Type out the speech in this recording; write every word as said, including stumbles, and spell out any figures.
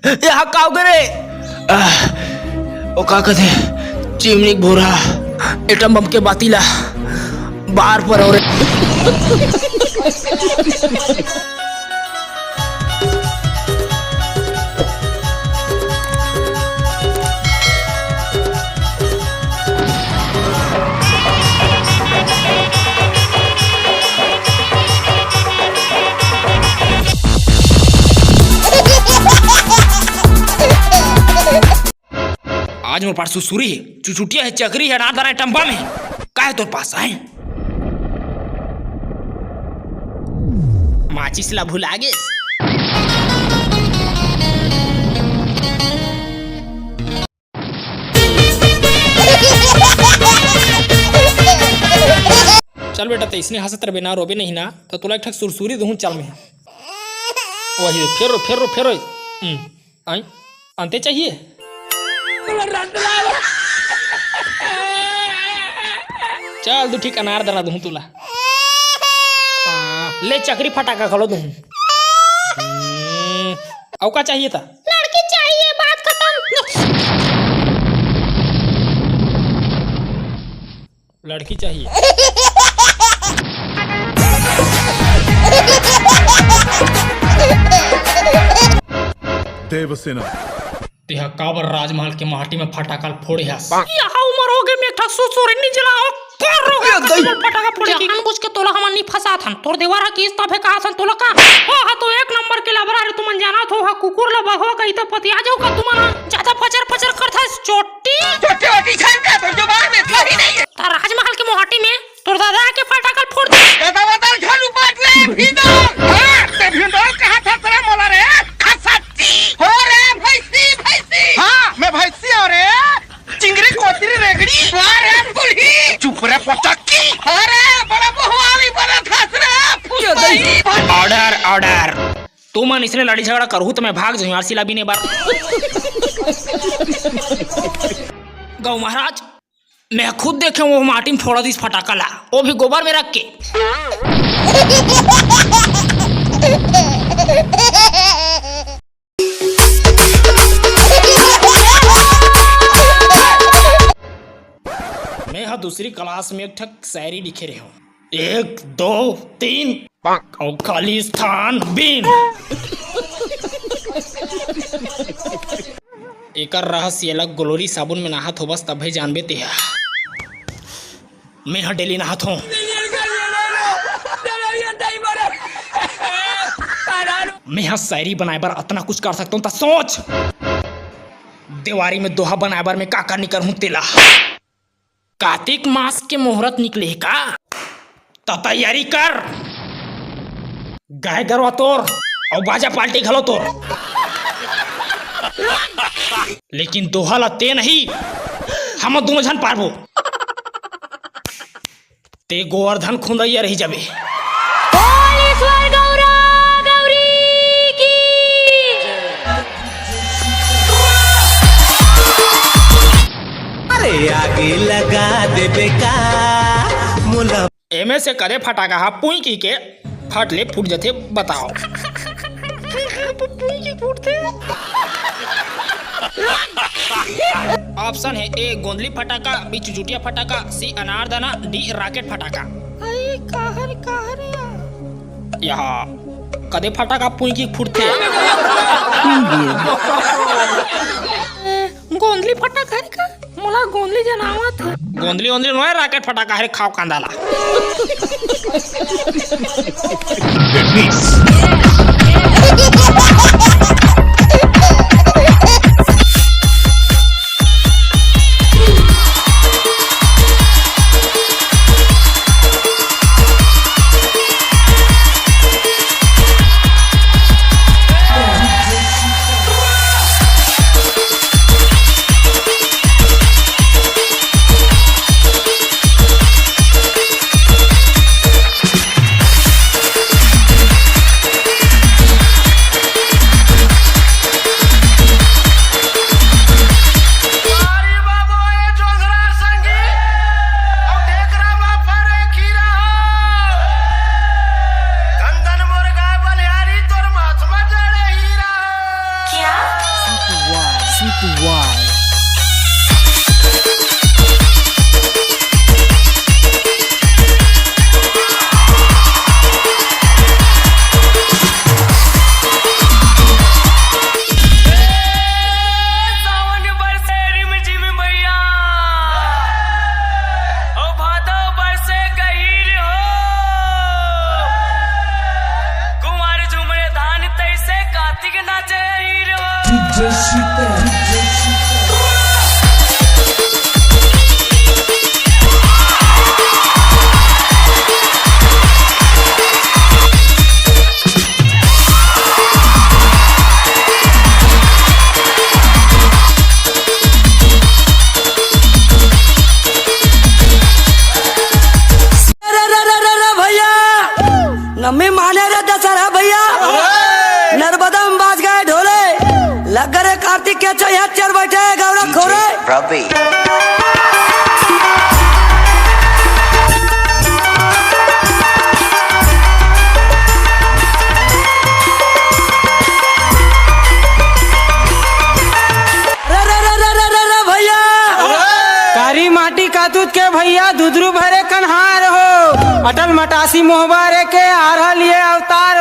ये हा का होगे रे? आह, ओ का कथे? चिमनी के भोरा, एटम बम के बाती ला बार पर और आज मोर पास सुरसुरी हे, चुचुटिया हे, चकरी हे, अनारदाना हे, टम्बा में। का हे तोर पास, आए? माचिस ला भुला गेस। चल बेटा, तइसने हंसत रबे ना, रोबे नहीं ना, त तोला एक ठक सुरसुरी दूहूं, चल में। वही, फेर रो, फेर रो, फेर रो। हम्म, आई, अंते चाहिए? चल, दू ठीक अनारदाना दूहूं तुला। हाँ, ले चकरी फटाका घलो दूहूं। हम्म, अउ का चाहिए था? लड़की चाहिए, बात खतम। लड़की चाहिए। देवसेना। तेहा काबर राजमहल के माटी में फटाका ल फोड़े हस? यहा उमर होगे, में एक ठा सुरसुरी नी जलाओ। कर रोगे ए, दई। फटाका फोड़े की। जानबूझ के तोला हमन नी फंसात हन। तोर देवर ह किस तभे कहाथन तोला का? ओ हा तो एक नंबर के लबरा रे, तुमन जानत हो, हा कुकुर ल बघवा कही त पतिया जाओ का तुमन ह? ज्यादा फचर फचर करथस चोटी। चोटी वोटी छन का तो जुबान में इतना ही नहीं है। त राजमहल के मोहाटी में तोर दादा के फटाका ल फोड़ दे। दादा बदल झलू पाट ले, भिंडोल। हाँ, ते भिंडोल कहा था तेरा मोला रे? खसच्ची। हो रे भैंसी, भैंसी। हाँ, मैं भैंसी हो रे। चिंगरी कोतरी रेगड़ी। अरे बुढ़ी। चुप रे पटक्की। अरे बड़ा बहुआली बड़ा धसरा। फुसई। Order, order. तुमन इसने लड़ी झगड़ा करहू त मैं भाग जाहूं यार, सिला बीने बर। गौ महाराज, मैं खुद देखे हूं, वो माटी में फोड़ा दिस फटाका ला, वो भी गोबर में रख के। मैं हा दूसरी क्लास में एक ठक शायरी लिखे रहे हूं। एक, दो, तीन, अउ खाली स्थान बीन। एकर रहस्य एला ग्लोरी साबुन में नहात होबस तभे जानबे तेहा। मैं हा डेली नहात हूँ। मैं हा शायरी बनाए बर अतना कुछ कर सकता हूँ, त सोच। देवारी में दोहा बनाए बर मैं का का निकरहूँ तेला। कातिक मास के मुहूर्त निकले हे का? त तैयारी कर। गाय गरवा तोर अउ बाजा पार्टी घलो तोर। लेकिन दोहा ला ते नहीं, हम दोनों झन पारबो। ते गोवर्धन खुंदइया रही जाबे। बोल ईश्वर गौरा गौरी की। अरे आगे लगा देबे का मोला। एमे से कदे फटाका हा पुई की के फट ले फूट जथे, बताओ। पुई की फूटथे। ऑप्शन है ए गोंदली फटाका, बी चुचुटिया फटाका, सी अनारदाना, डी रॉकेट फटाका। अरे काहर काहर या। यहाँ कदे फटाका पुई की फूटथे। गोंदली फटाका हरे का? मोला गोंदली जनावत हे। गोंदली ओंदली नोहे, रॉकेट फटाका हरे, खाओ कांदा ला। पे। रे, रे, रे, रे, रे, रे, रे, भैया। कारी माटी कातूत के भैया, दुदरू भरे कन्हार हो। अटल मटासी मोहबारे के आरहा लिए अवतार